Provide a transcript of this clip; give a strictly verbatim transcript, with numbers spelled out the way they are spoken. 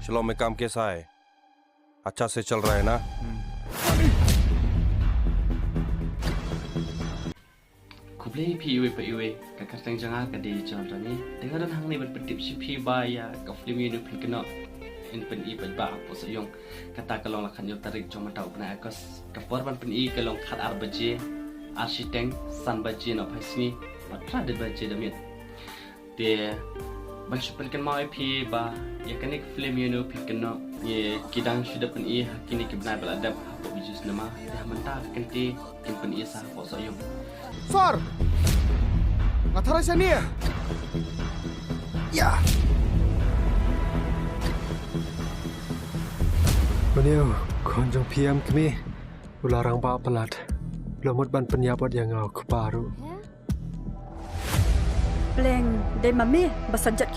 फिल्म में काम कैसा है? अच्छा से चल रहा है ना? Khublei phi iwei pa iwei, ka kyrteng jong nga ka dei John Rani. Te nga don hangne ban pyntip sha phi ba ïa ka film Ïa u Phin Kynnoh yn pyni paidbah hapoh Sohiong. Kata ka long la khathynñiew tarik jong mynta u bnai August. Ka por ban pyni ka long khatar baje, ar shiteng, san baje nohphai sngi, bad phra baje da miet. Te ban shu pynkynmaw ïa phi ba ïa kane ka film Ïa u Phin Kynnoh ngi ki dang shu dep pyni ha kine ki bnai ba la dep hapoh Bijou Cinema. Te ha mynta ka kynti kin pyni sa hapoh Sohiong. Sor! Nga tharai shane. Ïa! Une u khun jong phi em kmie, u la rangbah palat. U la mut ban pynïap wat ïa nga u kpa ruh. Pleng, dei ma me ba sa jot